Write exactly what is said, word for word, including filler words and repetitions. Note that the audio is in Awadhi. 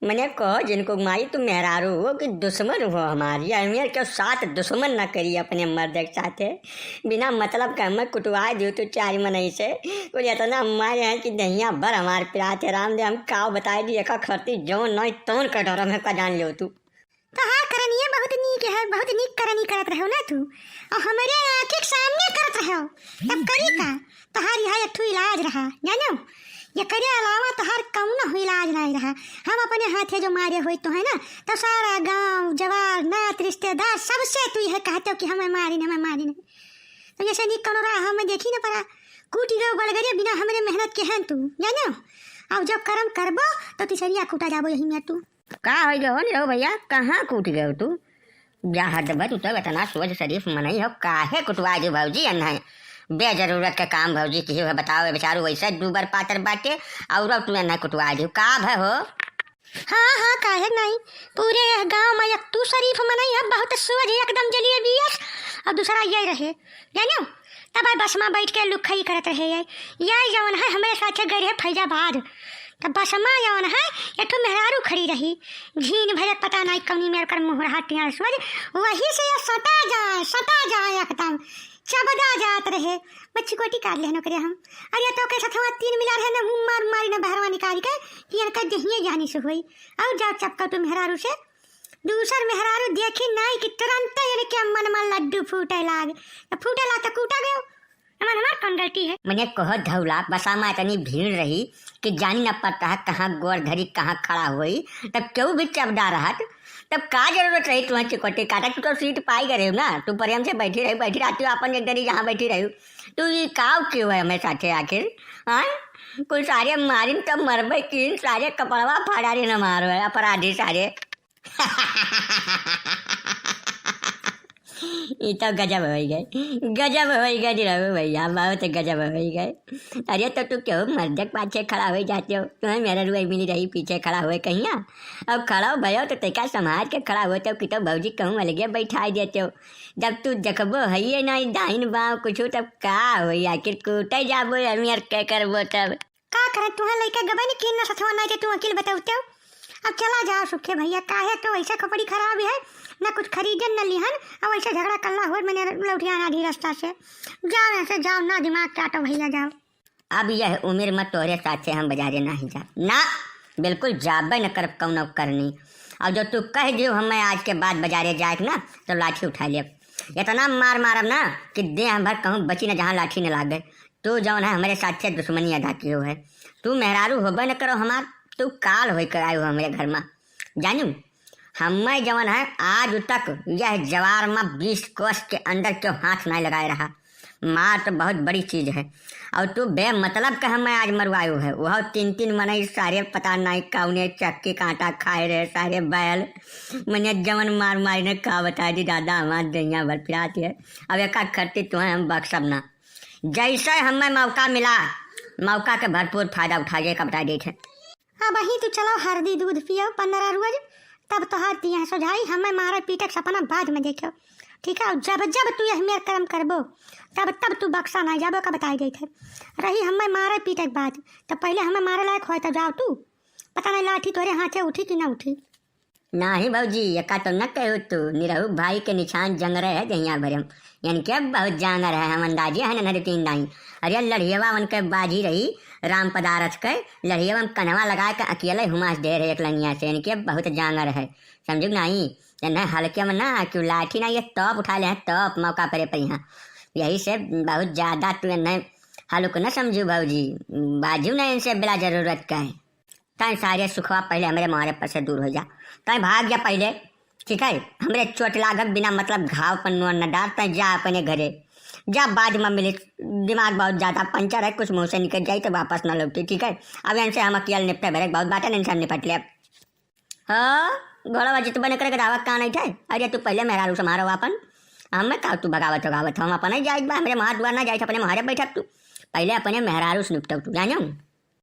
मने कहो जिनको माई तुम मेहरारू हो कि दुश्मन हो हमार, ये हमें क्यों साथ दुश्मन ना करी अपने मर्द के साथे। बिना मतलब का हमें कुटवा दियो तू चार मनई से। कुल इतना मारे हैं कि दहिया भर हमार पिरात है। राम दे हम काव बताए दी, एका खरती जौन नहीं तौन का डर हमें का जान लियो तू। तोहार करनिया बहुत नीक है, बहुत नीक करनी करत रहो ना तू, और हमरे आँखी के सामने करत रहो, तब करी का? तोहार यह एक ठो इलाज रहा, जानो? एकरे अलावा तोहार कौनो इलाज नहीं रहा। हम अपने हाथे जो मारे होई तो है ना, तो सारा गाँव, जवार, नात, रिश्तेदार, सबसे तू यह कहते हो कि हमें मारिन, हमें मारिन। तो जैसे नीक कौनो रहा हमें देखी ना पड़ा, कूटी गयो गलगरे बिना हमरे मेहनत के हैं तू, जानो? अब जब करम करबो तो तिसरिया कूटा जाबो यही में तू। का होइ गयो हो निरहू भैया, कहाँ कूट गयो तू? जा हद बा, तू तो इतना सोझ शरीफ मनई हो, काहे कुटवा दियो भौजी एन्हे? बेजरूरत के काम भौजी किहे हो, बताओ, ए बेचारू वैसे दूबर पातर बाटे, और अब तू एन्हे कुटवा दियो, का भय हो? हाँ, हाँ, काहे नहीं, पूरे यह गाँव में एक तू शरीफ मनई है, बहुत सोझ एकदम जलिए बियस, और दूसरा ये रहे, जानो, तब आई बस मा बैठ के लुखई करत रहे है। ये जौन है हमरे साथे गए रहे फैजाबाद। तब बस मा जौन है, एक ठो मेहरारू खड़ी रही। झीन भरे पता नहीं कौनी मेर कर मुँह रहा टियार सोझ। वही से ये सटा जाए, सटा जाए एकदम। चबदा जात रहे। बच्ची कोटी काट लेहन ओकरे हम। अरे तो के सथवा तीन मिला रहे न, मुँह मार मारी न बहरवा निकाल के, कि इनका जहिए जानी से होई। और जाओ चपका तो मेहरारू से। दूसर मेहरारू देखी नाई कि तुरंत इनके मन में लड्डू फूटे लाग। त फूटे लाग त कूटा गयो। एमन हमार कौन गलती है? मने कहो धौला, बसा मा इतनी भीड़ रही कि जानी न पड़ता है कहाँ गोर धरी, कहाँ खड़ा होई। तब केहू भी चबदा रहत, तब का जरूरत रही तुम्हें चिकोटी काटा? तू तो सीट पाई गए रहे हो ना, तू प्रेम से बैठी रही, बैठी रहती हो अपन एक दरी जहाँ बैठी रही हो। तू ये काव क्यों है हमें साथे आखिर? हाँ, कुल सारे मारिन तब मरबे की, सारे कपड़वा फाड़ा रे न मारो है अपराधी सारे। ई तो गजब होइ गए, गजब होइ गए निरहू भैया, बहुत गजब होइ गए। अरे तो तू केहू मर्दक पाछे खड़ा होइ जाते हो, तुम्हें मेहरारू मिली रही पीछे खड़ा हुए कहिया। अब खड़ा भयो तो तैका समाज के खड़ा हुए तो कि तो भौजी कहूँ अलगे बैठाई देते हो। जब तू देखबो हइये नहीं दाहिन बाँव कुछ, तब का होई? आखिर कूटे जाबो हमी और के करबो तब? का करे, तुहे लइका गबे न कीन न सथवा नाई के तू अकिल बतौते हो। अब चला जाओ सुखे भैया, काहे तो वैसे खोपड़ी खराब है, न कुछ खरीदन न लिहन, अब वैसे झगड़ा कल्ला होत मने लौटिया ना आधी रास्ता से। जाओ यहाँ से, जाओ ना दिमाग चाटो भैया, जाओ। अब यह उम्र में तोहरे साथे हम बाजारे नाही जा, ना, बिल्कुल जाबे न करब कौनो करनी। और जो तू कह दियो हम मैं आज के बाद बाजारे जाए के ना, तो लाठी उठा लेब। इतना मार मारब ना कि देह भर कहूँ बची न जहाँ लाठी न लागे। तू जौन है हमरे साथे दुश्मनी अदा कियो है। तू मेहरारू होबे न करो हमार, तू काल होई के आयो हमरे घर मा। जानू, हमें जौन है आज तक यह जवार मा बीस कोस के अंदर क्यों हाथ नहीं लगाए रहा। मार तो बहुत बड़ी चीज है। और तू बेमतलब के हमें आज मरवायो है। वह तीन तीन मनई सारे पता नहीं कौने चक्की कांटा खाए रहे सारे बैल। मने जवन मार मारी ने का बता दी दादा, हमार दहिया भर पिरात है। अब एका खट्टी तुहें हम बख्शब ना। जैसे हमें मौका मिला, मौका के भरपूर फायदा उठाइए का बता देत है। अब वहीं तू चलो हरदी दूध पियो पन्द्रह रोज, तब तोहार दिया सोझाई, हमें मारे पीटे के सपना बाद में देखो। ठीक है, जब जब तू यह मेर कर्म करबो, तब तब तू बक्सा ना जाबो का बताई देत है। रही हमें मारे पीटे के बात, तो पहले हमें मारे लायक होए तो जाओ तू। पता नहीं लाठी तोरे हाथे उठी कि ना उठी। नाही भौजी, एका तो न कहू तू, निरहू भाई के निशान जंगरे है जहिया भरे हम। इनके बहुत जांगर है, हम अंदाजे है नन्हरी तीन दाई। अरे लड़ियवा उनके बाजी रही, राम पदारथ के, लड़ियवा में कन्हवा लगा के अकेले हुमास दे रहे एक लंगिया से, इनके बहुत जांगर है, समझू कि नाही? इन्हें हल्के में ना, क्यों लाठी ना, ये तोप उठा ले हैं, तोप मौका परे पर यहाँ। यही से बहुत ज्यादा तू इन्हें हल्क न समझू भौजी, बाजू ना इनसे बिला जरूरत का है। तैं सारे सुखवा पहले हमरे मारे पर से दूर हो जा। तैं भाग जा पहले, ठीक है? हमरे चोट लागल बिना मतलब घाव पर नून न डार, तैं जा अपने घरे। जा बाद में मिले, दिमाग बहुत ज्यादा पंचर है, कुछ मुंह से निकल जाई तो वापस न लौटी, ठीक है? अब इनसे हम अकेले निपटे भरे बहुत बात है, इनसे हम निपट ले। हाँ, घोड़ा जित बने करे के दावा का नहीं थे? अरे तू पहले मेहरारू संभारो अपन, हमें का तू भगावत भगावत, हम अपने जाइत बा, हमरे मार दुआर ना जाइत, अपने मारे बैठब तू। पहले अपने मेहरारू से निपटब तू, जानो?